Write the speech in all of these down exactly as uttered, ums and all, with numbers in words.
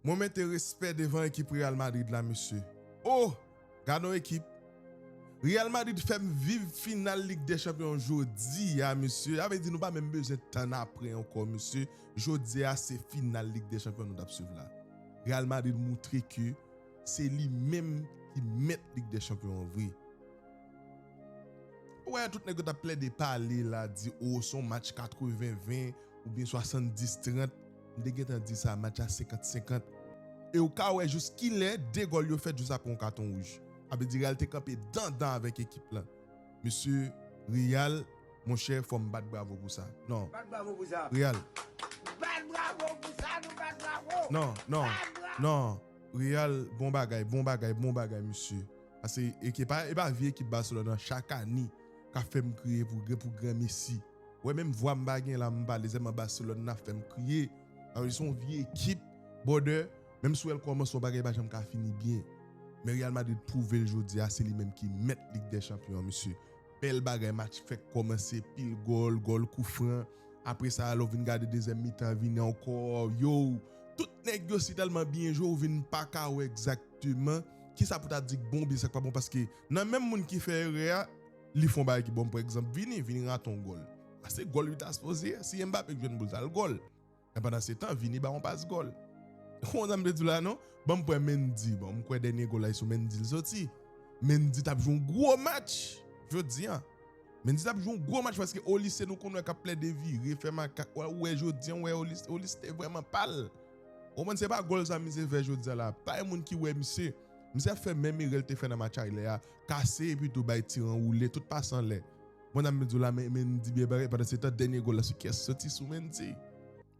Mwen mete respè devan ekip Real Madrid la, mesye. Oh! Gade yon ekip. Real Madrid fè m viv final Lig dè Chanpyon jodi a, mesye. Sa vle di nou pa menm bezwen tann apre ankò, mesye. Jodi a, se final Lig dè Chanpyon nou t ap swiv la. Real Madrid moutre ke se li menm ki mèt Lig dè Chanpyon an vre. Ou wè, tout nèg yo t ap plede pale la, di, o, se yon match katreven ven oubyen swasanndis trant. M te gentan di sa, match a senkant senkant. E ou ka wè jis kilè de gòl yo fèt jis apre yon katon wouj. Sa vle di Real te kanpe dandan avèk ekip lan. Mesye, Real, monchè, fò m bat bravo pou sa. Non. Bat bravo pou sa. Real. Bat bravo pou sa, nou bat bravo. Non, non, non. Real, bon bagay, bon bagay, bon bagay, mesye. Paske e ke pa, e pa vye ekip Barcelone an chak ane k ap fè m kriye pou, pou gran Messi. Wè, menm vwa m pa gen la, m pale, sèlman Barcelone nan fè m kriye. Sa vle di se yon vye ekip, brother. Menm si w wè l kòmanse yon bagay pa janm ka fini byen. Men Real Madrid pwouve l jodi a, se li menm ki mèt Lig dè Chanpyon an, mesye. Bèl bagay, match fèk kòmanse, pil gòl, gòl koufran. Apre sa, lè w vin gade dezyèm mitan vini ankò, yo, tout nèg yo si tèlman byen jwe, ou vin pa ka wè egzakteman kisa pou ta di k bon oubyen sa k pa bon, paske nan menm moun ki fè erè a, li fè yon bagay ki bon. Pa egzanp, Vini, Vini rate yon gòl. Sa se gòl li ta sipoze, si Mbappé k jwenn boul sa l gòl. Men pandan se tan, Vini ba yon pas gòl. Ou konprann sa m vle di w la, non? Ban m pran Mendy. Bon, m kwè dènye gòl la, e sou Mendy l soti. Mendy t ap jwe yon gwo match jodi a. Mendy t ap jwe yon gwo match paske Olise nou konn wè k ap plede vire, fè makak. Wè, wè jodi a, wè Olise, Olise te vrèman pal. Ou konprann, se pa gòl sa misye fè jodi a la. Pa gen moun ki wè misye. Misye ap fè menm erè l te fè nan match ayè a. Kase epi tou bay ti anwoule, tout pase anlè. Ou konprann sa m vle di w la, men Mendy byen bare, pandan se tan dènye gòl la sou kiyès soti? Sou Mendy.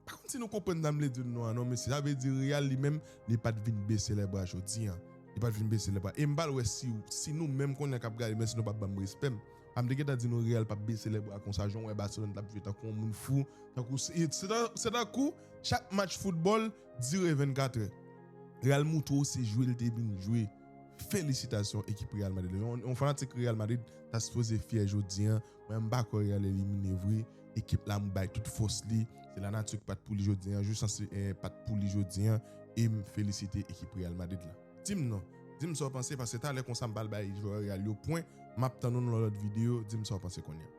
Pa konn si nou konprann sa m vle di nou an non, mesye. Sa vle di Real li menm, li pa t vin bese lèbra jodi a. Li pa t vin bese lèbra. E m pa wè si, si nou menm kounye a k ap gade, men si nou p ap ban m respè m. Pa m te gentan di nou Real p ap bese lèbra konsa, jan w wè Barcelone t ap jwe tankou yon moun fou. Tankou se, se tan- se tankou chak match foutbòl dire vennkatrè. Real moutre w se jwe l te vin jwe. Felisitasyon ekip Real Madrid. Yon, yon fanatik Real Madrid ta sipoze fyè jodi a. Mwen, m pa kwè Real elimine vre. Ekip la, m bay tout fòs li. Se lanati ki pa t pou li jodi a. Jis an se, eh, pa t pou li jodi a. E m felisite ekip Real Madrid la. Di m non. Di m sa w panse, paske talè konsa m pral bay jwè Real yo pwen. M ap tann ou nan lòt videyo. Di m sa w panse kounye a.